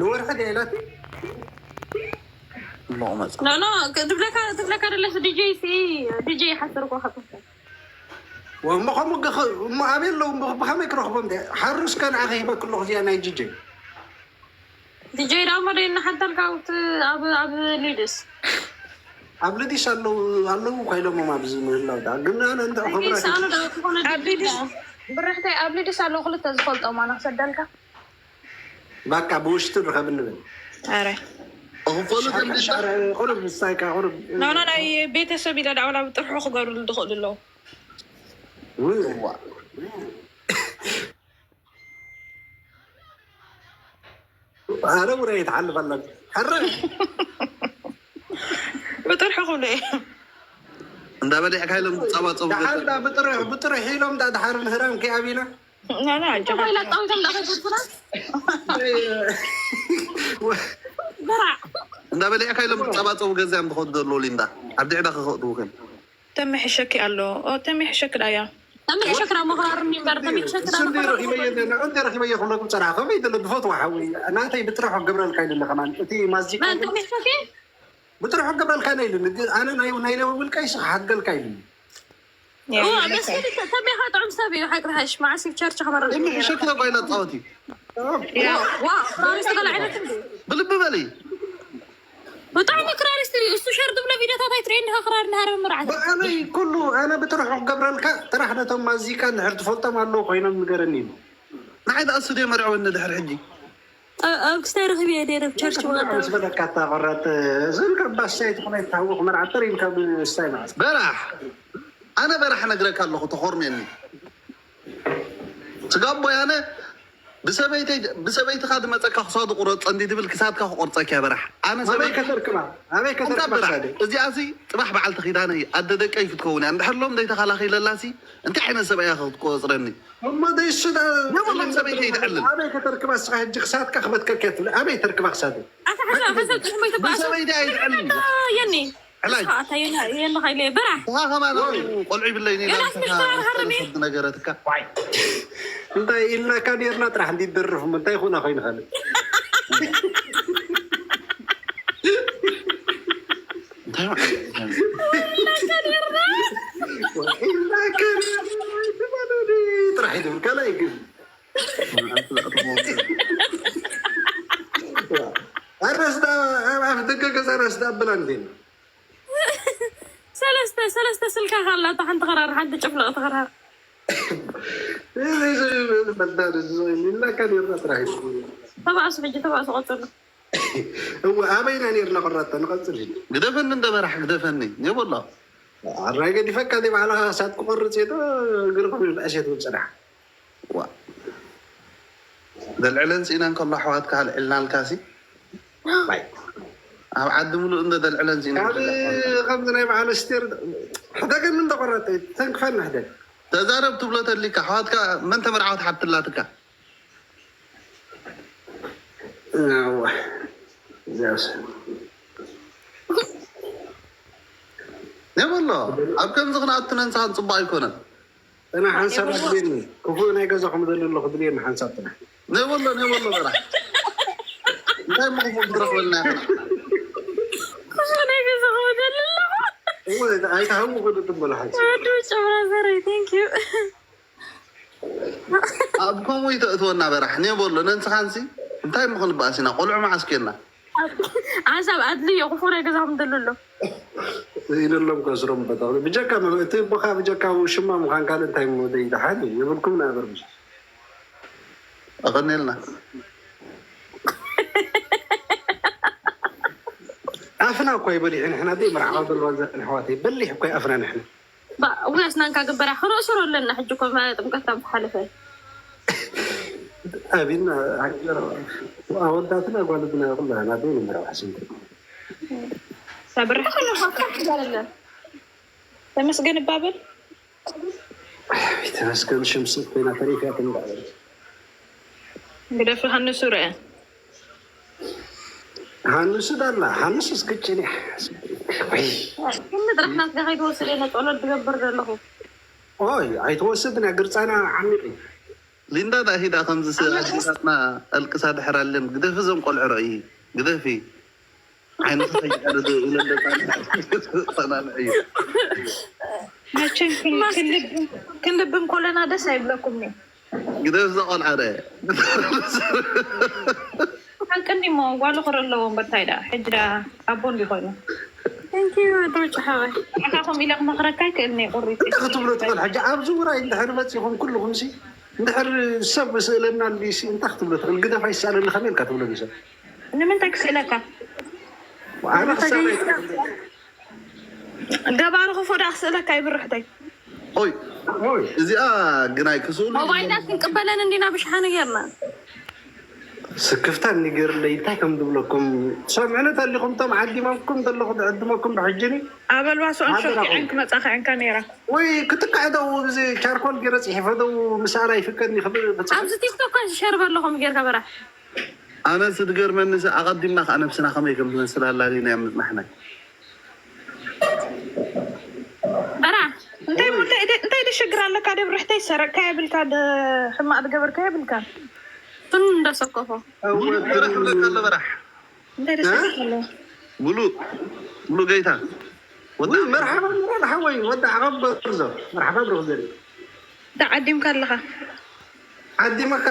ንወርሒ ድያ ኢላቲ? እሞ መጽ- ኖ ኖ ትብለካ ትብለካ ደለስ ዲጄ ሲ ዲጄ ሓሰርኮ ከብካ ወሞ ከምኡ ገኸ እሞ ኣበይ ኣለዉ? እሞ ብኸመይ ክረኽቦም? ደ ሓሩስ ከ ንዓኸ ሂበክ ኣለኹ እዚኣ ናይ ዲጄ። ዲጄ ዳሞ ደይ እናሓተልካ ውት ኣብ ኣብ ሊድስ ኣብ ልዲስ ኣለዉ ኣለዉ እኳ ኢሎሞም ኣብዚ ምህላው ዳ ግን ኣነ እንተ ክብራ ሳኑ ዳ ትኾነ ኣብ ሊድስ ብርሕተይ ኣብ ሊድስ ኣለዉ ክልተ ዝፈልጦም ኣነ ክሰደልካ ባቃ ብውሽጢ ንረኸብ እንብል ኣረ ክፈሉ ተምልሻ ቁሩብ ምሳይካ ቁሩብ ኖ ኖ ናይ ቤተሰብ ኢለ ዳዕወላ ብጥርሑ ክገብርሉ ዝኽእሉ ኣለዉ ውይ ኣረ ውረ ይትሓልፍ ኣለና ሕረ ብጥርሑ ክብሉ እየ እንዳበሊዕካ ኢሎም ዝፃባፀቡ ደሓር ዳ ብጥርሑ ብጥርሑ ኢሎም ዳ ደሓር ንህራም ከይኣቢና ኖ ኖ ኣጆኻ ኢላ ጣዊቶም ዳኸይትብላ በራዕ እንዳበሊዕካ ኢሎም ዝፃባፀቡ ገዛ እዮም ዝኸዱ ዘለዉ ሊንዳ ኣብ ድዕዳ ክኸእድውክን ተመሕሸኪ ኣሎ ኦ፣ ተመሕሸኪ ዳያ ተመሕሸክራ ምኽራር እምበር ተመሕሸክራ ስንደይ ረኺበየ እንደ ረኺበየ ክብለኩም ፀራ ከመይ ደለ ዝፈትዋ ሓዊ ናተይ ብጥርሑ ገብረልካ ኢለ ከማን እቲ ማዚቃ መን ተመሕሸኪ ብጥርሑ ገብረልካ ነ ኢሉ ኣነ ናይ ናይ ውልቀይ ስኻ ሓድገልካ ኢሉ ተቢኻ ጥዑም ሰብ እዩ ሓቅርሃሽ ማዓስ ቸርች ከመረ ምሕሸክ ተባይላ ፃወት እዩ ዋ ክራሪስቲ ገለ ዓይነት እንዲ ብልቢ በሊ ብጣዕሚ ክራሪስቲ እዩ እሱ ሸር ዝብሎ ቪዲዮታት ኣይትርኢ እንዲኻ ክራር እናሃረበ መርዓት ብኣነይ ኩሉ ኣነ ብጥርሑ ክገብረልካ ጥራሕ ነቶም ማዚቃ እንድሕር ትፈልጦም ኣለዉ ኮይኖም ንገረኒ ኢሉ ንዓይ ደኣ እሱ ደይ መርዐወኒ ድሕር ሕጂ ኣብ ክስታይ ረኽቢ እየ ደረብ ቸርች ወቀጠ ምስ በለካ እታ ቆረጥ ዝብል ካብ ባሻይ ትኾነ ይታወቕ መርዓ ጥር ኢልካ ብስታይ መዓስ በራሕ ኣነ በራሕ ነግረካ ኣለኹ ተኾርሜኒ ስጋቦይ ኣነ ብሰበይተይ ብሰበይትኻ ዝመፀካ ክሳዱ ቁረፅ እንዲ ትብል ክሳድካ ክቆርፀካ እያ በራሕ ኣነ ኣበይ ሰበይ ከተርክባ ኣበይ እንታ ከተርክባ በራሕ ሳደ እዚኣ ሲ ፅባሕ በዓልቲ ኪዳነይ ኣደ ደቀይ ክትከውን እያ እንድሕር ሎም ዘይተኸላኺለላ ሲ እንታይ ዓይነት ሰብኣይ ኢኻ ክትቆፅረኒ እሞ ደይሱ ንብሎም ሰበይተይ ትዕልል ኣበይ ከተርክባ ስኻ ሕጂ ክሳድካ ክበትከልካ ትብል ኣበይ ተርክባ ክሳደ ኣታ ሓሳብ ሓሳብ ጥሕሞ ይትባእ ብሰበይተይ ኣይትዕልል የኒ ሕላይ ኣታ የኒ ኻይለ በራሕ ንስኻ ከማን ኣብኡ ቆልዑ ይብለይኒ የናስ ምሽ ተባህርኒ ነገረትካ እንታይ ኢልናካ ኔርና ጥራሕ እንዲደርፍ እንታይ ይኹና ኮይኑ ካልእ እንታይ ማለት እዩ? ጥራሕ ይትብል ካልኣይ ግን ኣረስዳ ኣብ ደገ ገዛ ረስዳ ብላ እንዴ ሰለስተ ሰለስተ ስልካ ካላታ ሓንቲ ኸራር ሓንቲ ጭፍለቕ ትኸራር መዳድ ኢልናካ ኔርና ጥራሕ ተባእሱ ሕጂ ተባእሱ ቀፅሉ እወ ኣበይና ኔርና ቆራጠ ንቐፅል ሂድ ግደፈኒ እንደ በራሕ ግደፈኒ የበሎ ኣራይ ገዲፈካ ደ ባዕልኻ ክሳብ ክቆርፅ የዶ እግርኹም ይብኣስ የትብል ፅናሕ ዋ ዘልዕለን ስኢና እንከሎ ኣሕዋትካ ኣልዕልናልካ ሲ ባይ ኣብ ዓዲ ምሉእ እንደ ዘልዕለን ስኢና ካብ ከምዚ ናይ በዓል ስቴር ሕደገኒ እንተቆረጠ ተንክፈና ሕደግ ተዛረብ ትብሎ ተሊካ ኣሕዋትካ መን ተመርዓወት ሓትላትካ እዋ እዚኣስ የበሎ ኣብ ከምዚ ክንኣቱ ነንስኻን ፅቡቅ ኣይኮነን እና ሓንሳብ ድልየኒ ክፉእ ናይ ገዛኹም ዘሉ ኣለኹ ድልየኒ ሓንሳብ ጥራሕ ነይበሎ ነይበሎ በራ እንታይ ምኽፉእ ትረኽበልና ኢኻ ክፉእ ናይ ገዛኹም ዘሉ ኣለኹ እሞ ኣይትሃው ክዱ ትበሉ ሓንሳብ ወዱ ጨብራ ዘረይ thank you ኣብ ከምኡ ይተእትወና በራሕ ነይበሎ ነንስኻንሲ እንታይ ምኽን በኣሲና ቆልዑ መዓስ ኬና ሓንሳብ ኣድልዮ ክፉእ ናይ ገዛኹም ዘሉ ኣሎ ኢለሎም ከስሮም በታ ብጀካ እቲ ቦኻ ብጀካ ሽማ ምዃን ካልእ እንታይ ሞ ደይ ደሓን ይብልኩም ናበር ኣቐኒልና ኣፍና እኳ ይበሊሑ ንሕና ደይ መርዓዋ ዘለዋ ዘን ኣሕዋተይ በሊሕ እኳ ኣፍና ንሕና ውያስ ናንካ ግበራ ክርእስሮ ኣለና ሕጂ እኮ ጥምቀት ካብ ዝሓለፈ ኣቢና ኣወዳትና ኣጓልድና ኩላ ናደይ ንመርዓ ስንት ብርሕ ተመስገን እባብል ተመስገን ሽምስ ኮይና ተሪፍያ ትንባል ግደፍ ሃንሱ ርአ ሃንሱ ዳላ ሃንሱ እስክጭን ክንድረሕናት ከይትወስድ እየ ጸሎት ዝገብር ዘለኹ ኦይ ኣይትወስድን ግርፃና ዓሚቕ እዩ ሊንዳ ዳ ሂዳ ከምዚ ኣዲታትና ኣልቅሳ ድሕር ኣለን ግደፊ፣ እዞም ቆልዑ ረእይ ግደፊ። ዓይንኺ ከይቀደደ ኢለ ደቃ ተናንዐ እዩ። መቸም ክንልብን ኮለና ደስ ኣይብለኩም እዩ። ግደፍ፣ እዛ ቆልዓ ረ ሓቂ እንዲሞ ጓሉ ክር ኣለዎም። በታይ ዳ ሕጂ ዳ ኣቦ እንዲ ኮይኑ Thank you ድሩጭ ሓወይ። ንዓኻ ከምኡ ኢለ ክመኽረካ ይክእልኒ። ቁሪፅ እንታይ ክትብሎ ትኽእል? ሕጂ ኣብዚ ውራይ እንድሕር መፂኹም ኩልኹም ሲ እንድሕር ሰብ ስእለና እንዲ ሲ እንታይ ክትብሎ ትኽእል? ግደፍ ኣይሰኣለኒ ከመይ ኢልካ ትብሎ ንሰብ? ንምንታይ ክስእለካ? ኣነ ክሳብ ገባሩ ክፉ ዳ ክስእለካ ይብርሕተይ። ኦይ ኦይ እዚኣ ግናይ ክስእሉ ሞባይላት ክንቅበለን እንዲና ብሽሓነ ጌርና። ስክፍታ እንዲገርለይ እንታይ ከም ዝብለኩም ትሰምዕኒ ተሊኹም ቶም ዓዲማኩም ዘለኹ ድዕድመኩም ብሕጅኒ ኣበልባ ሰኦን ሸኪዐን ክመፃ ከዐንካ ነይራ። ወይ ክትካዕ ደው እዚ ቻርኮል ገይረ ፅሒፈ ደው ምስኣል ኣይፍቀድኒ ክብል ክፅሕፍ ኣብዚ ቲክቶክ ሸርበ ኣለኹም ጌርካ በራሕ ኣነ ዝገርመኒ እዚ ኣቐዲምና ከዓ ነብስና ከመይ ከም ዝመስል ኣላሊና እዮም ምፅናሕና። በራ እንታይ ሞ እንታይ ደ- እንታይ ደሽግር ኣለካ? ደብርሕተይ ሰረቅካ የብልካ፣ ደ- ሕማቅ ዝገበርካ የብልካ። ቱን እንደሰከፎ በራሕ ይብለካ ኣሎ በራሕ እንታይ ደሽግር ኣሎ? ሙሉ ሙሉ ገይታ ወጣ ውይ መርሓባ ምራል ሓወይ ወዲ ዓቐብ ገርዞ መርሓባ ብሩክ ዘርኢ እንታይ ዓዲምካ ኣለካ? ዓዲመካ